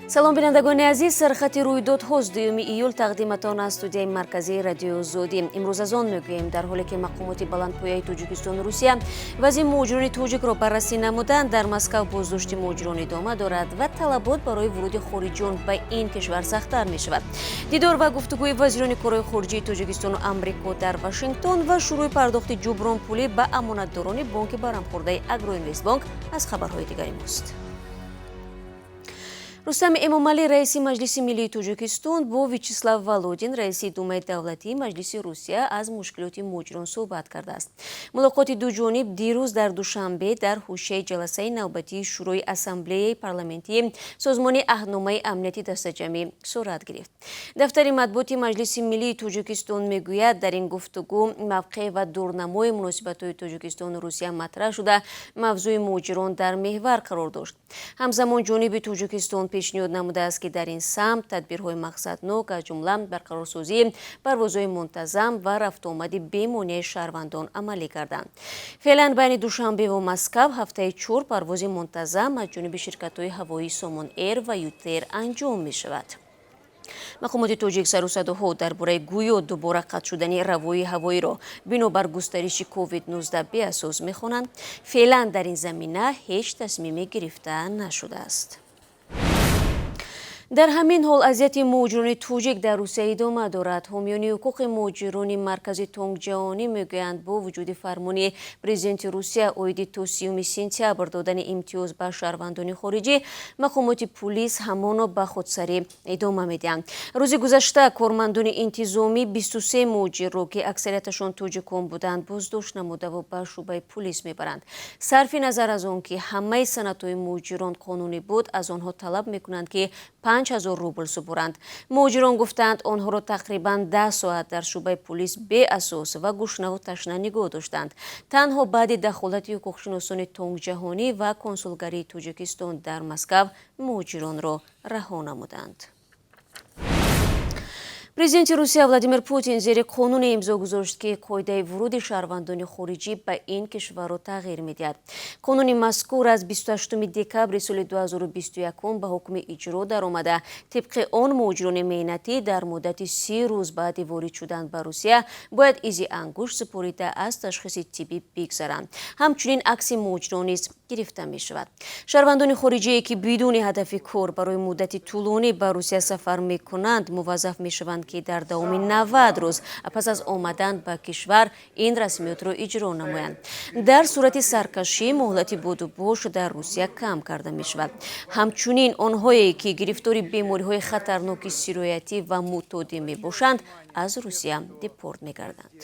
Салом, бинандагони азиз. Сархати рӯйдодҳост, 2 июл, тақдиматон аз студияи марказии Радиои Озодӣ. Имрӯз аз он мегӯем: дар ҳоле ки мақомоти баландпояи Тоҷикистону Русия вазъи муҳоҷирони тоҷикро баррасӣ намуданд, дар Москав боздошти муҳоҷирон идома дорад ва талабот барои вуруди хориҷиён ба ин кишвар сахттар мешавад. Дидор ва гуфтугӯи вазирони корҳои хориҷии Тоҷикистону Амрико дар Вашингтон ва шурӯи пардохти ҷубронпулӣ ба амонатдорони бонки барҳамхӯрдаи Агроинвестбонк аз хабарҳои дигари мост. Рустам Эмомалӣ, раиси Маҷлиси миллии Тоҷикистон, бо Вячеслав Володин, раиси Думаи давлатии Маҷлиси Русия, аз мушкилоти муҳоҷирон суҳбат кардааст. Мулоқоти дуҷониб дирӯз дар Душанбе дар ҳошияи ҷаласаи навбатии Шӯрои Ассамблеяи парламентии Созмони Аҳдномаи Амнияти Дастаҷамъӣ сурат гирифт. Дафтари матбуоти Маҷлиси миллии Тоҷикистон мегӯяд, дар ин гуфтугӯ мавқеъ ва дурнамои муносибатҳои Тоҷикистону Русия матраҳ шуда, мавзӯи муҳоҷирон дар меҳвар қарор дошт. Ҳамзамон ҷониби Тоҷикистон пешниҳод намудааст, ки дар ин самт тадбирҳои мақсаднок, аз ҷумла барқарорсозии парвозҳои мунтазам ва рафтуомади бемонеаи шаҳрвандон, амалӣ гарданд. Феълан байни Душанбеву Москав ҳафтаи чор парвози мунтазам аз ҷониби ширкатҳои ҳавоии Сомон Эйр ва ЮТэйр анҷом мешавад. Мақомоти тоҷик сарусадоҳо дар бораи гӯё дубора қатъ шудани равои ҳавоиро бинобар густариши COVID-19 беасос мехонанд. Феълан дар ин замина ҳеҷ тасмиме гирифта нашудааст. Дар ҳамин ҳол азияти муҳоҷирони тоҷик дар Русия идома дорад. Ҳомиёни ҳуқуқи муҳоҷирони маркази Тонгҷаҳонӣ мегӯянд, бо вуҷуди фармони президенти Русия оиди то 30 сентябр додани имтиёз ба шаҳрвандони хориҷӣ, мақомоти пулис ҳамоно ба худсарӣ идома медиҳанд. Рӯзи гузашта кормандони интизомӣ 23 муҳоҷирро, ки аксарияташон тоҷикон буданд, боздошт намудаву ба шӯъбаи пулис мебаранд. Сарфи назар аз он ки ҳамаи санадҳои муҳоҷирон қонунӣ буд, аз онҳо талаб мекунанд, ки 5000 рубл супоранд. Муҳоҷирон гуфтаанд, онҳоро тақрибан 10 соат дар шӯъбаи пулис беасос ва гушнаву ташна нигоҳ доштанд. Танҳо баъди дахолати ҳуқуқшиносони Тонгҷаҳонӣ ва консулгарии Тоҷикистон дар Москав муҳоҷиронро раҳо намуданд. Президенти Русия Владимир Путин зери қонуне имзо гузошт, ки қоидаи вуруди шаҳрвандони хориҷӣ ба ин кишварро тағйир медиҳад. Қонуни мазкур аз 28 декабри соли 2021 ба ҳукми иҷро даромада, тибқи он муҳоҷирони меҳнатӣ дар муддати 30 рӯз баъди ворид шудан ба Русия бояд изи ангушт супорида, аз ташхиси тиббӣ бигзаранд. Ҳамчунин акси муҳоҷирон низ гирифта мешавад. Шаҳрвандони хориҷие, ки бидуни ҳадафи кор барои муддати тӯлонӣ ба Русия сафар мекунанд, муваззаф мешаванд, ки дар давоми 90 рӯз пас аз омадан ба кишвар ин расмиётро иҷро намоянд. Дар сурати саркашӣ муҳлати будубош дар Русия кам карда мешавад. Ҳамчунин онҳое, ки гирифтори бемориҳои хатарноки сироятӣ ва мӯътодӣ мебошанд, аз Русия депорт мегарданд.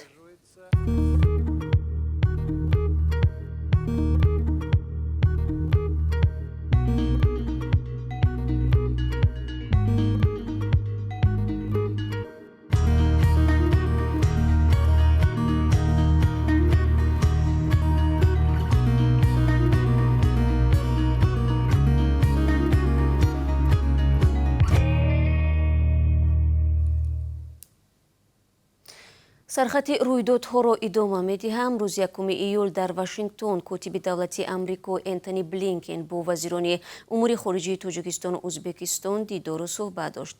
Сархати рӯйдодҳоро идома медиҳам. Рӯзи 1 июл дар Вашингтон котиби давлатии Амрико Энтони Блинкен бо вазирони умури хориҷии Тоҷикистону Ӯзбекистон дидору суҳбат дошт.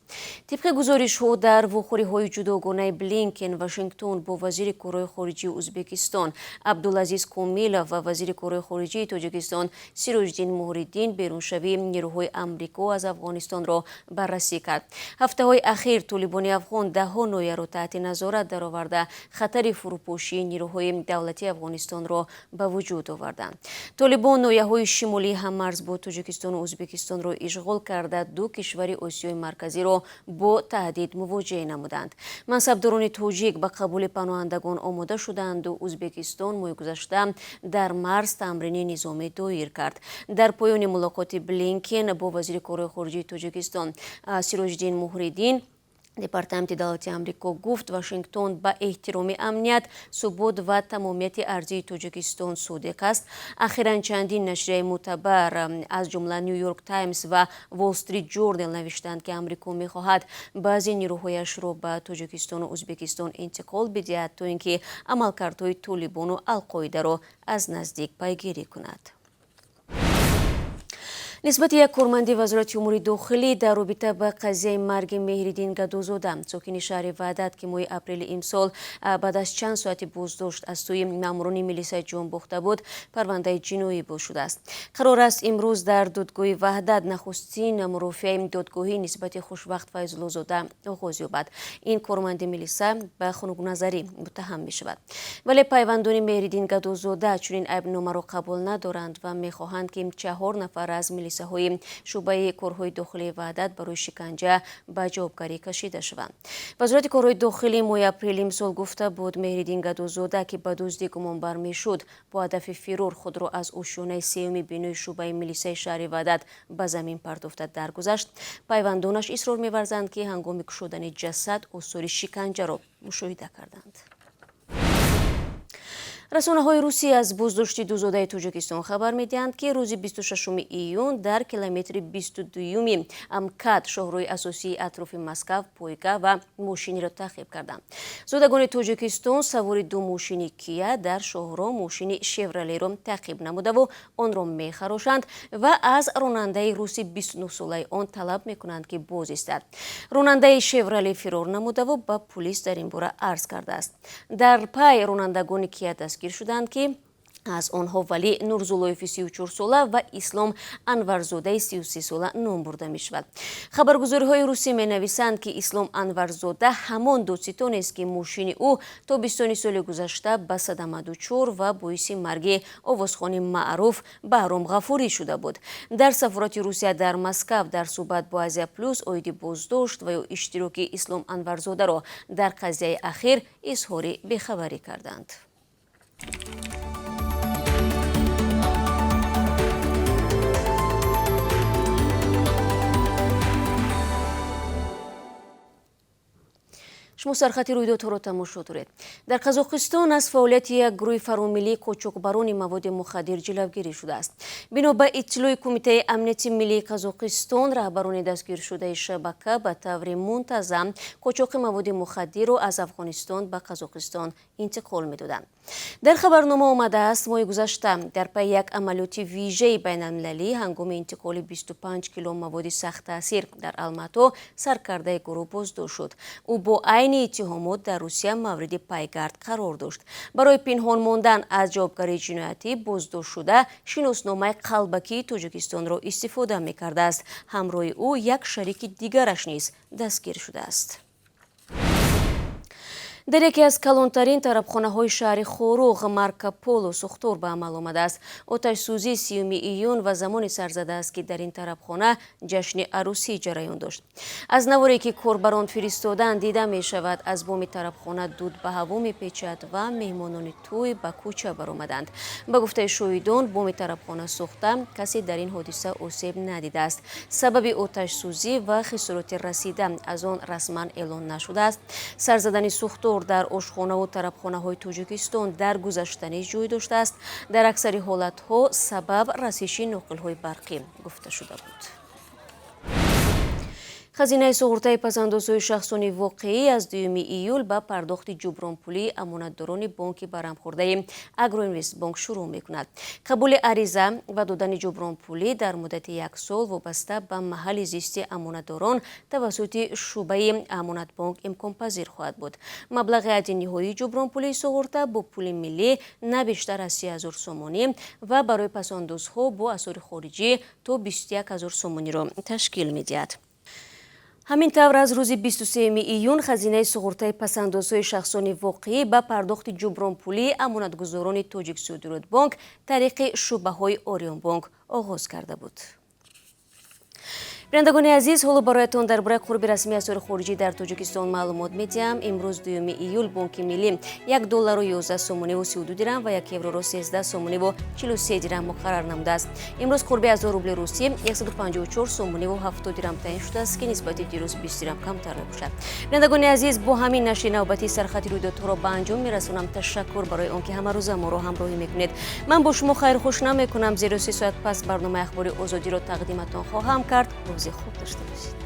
Тибқи гузоришҳо, дар вохӯриҳои ҷудогонаи Блинкен Вашингтон бо вазири корҳои хориҷии Ӯзбекистон Абдулазиз Комилов ва вазири корҳои хориҷии Тоҷикистон Сироҷиддин Муҳриддин беруншавии нерӯҳои Амрико аз Афғонистонро баррасӣ кард. Ҳафтаҳои ахир толибони афғон даҳҳо ноҳияро таҳти назорат дароварда, хатари фурӯпошии нерӯҳои давлатии Афғонистонро ба вуҷуд оварданд. Толибон ноҳияҳои шимолии ҳаммарз бо Тоҷикистону Ӯзбекистонро ишғол карда, ду кишвари Осиёи Марказиро бо таҳдид мувоҷеҳ намуданд. Мансабдорони тоҷик ба қабули паноҳандагон омода шудаанду Ӯзбекистон моҳи гузашта дар марз тамрини низомӣ доир кард. Дар поёни мулоқоти Блинкен бо вазири корҳои хориҷии Тоҷикистон Сироҷиддин Муҳриддин Департаменти давлати Амрико гуфт, Вашингтон ба эҳтироми амният, субот ва тамомияти арзии Тоҷикистон содиқ аст. Ахиран чандин нашрияи мӯътабар, аз ҷумла Ню Йорк Таймс ва Волл Стрит Ҷорнал, навиштанд, ки Амрико мехоҳад баъзе нерӯҳояшро ба Тоҷикистону Ӯзбекистон интиқол бидиҳад, то ин ки амалкардҳои Толибону Алқоидаро аз наздик пайгирӣ кунад. Нисбати як корманди Вазорати умури дохилӣ дар робита ба қазияи марги Меҳриддин Гадозода, сокини шаҳри Ваҳдат, ки моҳи апрели имсол баъд аз чанд соати боздошт аз сӯи маъмурони милиса ҷон бохта буд, парвандаи ҷиноӣ боз шудааст. Қарор аст имрӯз дар додгоҳи Ваҳдат нахустин мурофиаи додгоҳӣ нисбати Хушвақт Файзуллозода оғоз ёбад. Ин корманди милиса ба хунукназарӣ муттаҳам мешавад. Вале пайвандони Меҳриддин Гадозода чунин айбномаро қабул надоранд ва мехоҳанд, ки 4 нафар аз милисаҳои шӯъбаи корҳои дохилии Ваҳдат барои шиканҷа ба ҷавобгарӣ кашида шаванд. Вазорати корҳои дохилӣ моҳи апрели имсол гуфта буд, Меҳриддин Гадозода, ки ба дуздӣ гумонбар мешуд, бо ҳадафи фирор худро аз ошёнаи сеюми бинои шӯъбаи милисаи шаҳри Ваҳдат ба замин партофта даргузашт. Пайвандонаш исрор меварзанд, ки ҳангоми кушодани ҷасад осори шиканҷаро мушоҳида карданд. Расонаҳои Русия аз боздошти ду зодаи Тоҷикистон хабар медиҳанд, ки рӯзи 26 июн дар километри 22-юми МКАД, шоҳроҳи асосии атрофи Москав, пойга ва мошинеро таъқиб карданд. Зодагони Тоҷикистон савори ду мошини Кия дар шоҳроҳ мошини Шевролеро таъқиб намудаву онро мехарошанд ва аз ронандаи руси 29-солаи он талаб мекунанд, ки боз истад. Ронандаи Шевроле фирор намудаву ба пулис дар ин бора арз кардааст. Дар пай ронандагони Кия дастгир шуданд, ки аз онҳо Валӣ Нурзуллоеви 34-сола ва Ислом Анварзодаи 33-сола ном бурда мешавад. Хабаргузориҳои русӣ менависанд, ки Ислом Анварзода ҳамон додситонест, ки мошини ӯ тобистони соли гузашта ба садама дучор ва боиси марги овозхони маъруф Баҳром Ғафурӣ шуда буд. Дар сафорати Русия дар Москав дар суҳбат бо Азия Плюс оиди боздошт ва ё иштироки Ислом Анварзодаро дар қазияи ахир изҳори бехабарӣ карданд. Шумо сархати рӯйдодҳоро тамошо доред. Дар Қазоқистон аз фаъолияти як гурӯҳи фаромиллии қочоқбарони маводи мухаддир ҷилавгирӣ шудааст. Бино ба иттилои Кумитаи амнияти миллии Қазоқистон, раҳбарони дастгиршудаи шабака ба таври мунтазам қочоқи маводи мухаддирро аз Афғонистон ба Қазоқистон интиқол медоданд. Дар хабарнома омадааст, моҳи гузашта дар пайи як амалиёти вижаи байналмилалӣ ҳангоми интиқоли 25 кило маводи сахттаъсир дар Алмато саркардаи гурӯҳ боздошт шуд. Ӯ бо айни иттиҳомот дар Русия мавриди пайгард қарор дошт. Барои пинҳон мондан аз ҷавобгарии ҷиноятӣ боздоштшуда шиносномаи қалбакии Тоҷикистонро истифода мекардааст. Ҳамроҳи ӯ як шарики дигараш низ дастгир шудааст. Дар яке аз калонтарин тарабхонаҳои шаҳри Хоруғ Марко Поло сӯхтор ба амал омадааст. Оташсӯзӣ 30 июн ва замоне сар задааст, ки дар ин тарабхона ҷашни арӯсӣ ҷараён дошт. Аз наворе, ки корбарон фиристоданд, дида мешавад, аз боми тарабхона дуд ба ҳаво мепечад ва меҳмонони тӯй ба кӯча баромаданд. Ба гуфтаи шоҳидон, боми тарабхона сӯхта, касе дар ин ҳодиса осеб надидааст. Сабаби оташсӯзӣ ва хисороти расида аз он расман эълон нашудааст. Сар задани сӯхтор дар ошхонаву тарабхонаҳои Тоҷикистон дар гузашта низ ҷой доштааст. Дар аксари ҳолатҳо сабаб расиши ноқилҳои барқӣ гуфта шуда буд. Хазинаи суғуртаи пасандозҳои шахсони воқеӣ аз 2 июл ба пардохти ҷубронпулии амонатдорони бонки барҳамхӯрдаи Агроинвестбонк шурӯъ мекунад. Қабули ариза ва додани ҷубронпулӣ дар муддати як сол вобаста ба маҳалли зисти амонатдорон тавассути шӯъбаи Амонатбонк имконпазир хоҳад буд. Маблағи ҳадди ниҳоии ҷубронпулии суғурта бо пули миллӣ на бештар аз 30 0 сомонӣ ва барои пасандозҳо бо асъори хориҷӣ то 21 0 сомониро ташкил медиҳад. Ҳамин тавр аз рӯзи 23 июн хазинаи суғуртаи пасандозҳои шахсони воқеӣ ба пардохти ҷубронпулии амонатгузорони Тоҷиксодиротбонк тариқи шӯъбаҳои Ориёнбонк оғоз карда буд. Бинандагони азиз, ҳоло бароятон дар бораи қурби расмии асъори хориҷӣ дар Тоҷикистон маълумот медиҳам. Имрӯз 2 июл Бонки Миллӣ 1 доллару 11 сомониву 32 дирам ва 1 евроро 13 сомониву 43 дирам муқаррар намудааст. Имрӯз қурби 1000 рубли русӣ 154 сомониву 70 дирам таъин шудааст, ки нисбати дирӯз 20 дирам камтар мебошад. Бинандагони азиз, бо ҳамин нашри навбатии сархати рӯйдодҳоро ба анҷом мерасонам. Ташаккур барои он ки ҳамарӯза моро ҳамроҳӣ мекунед. Ман бо шумо хайрхуш намекунам, зеро 3 соат пас барномаи Ахбори Озодиро тақдиматон хоҳам кард. روز خوب داشته باشید.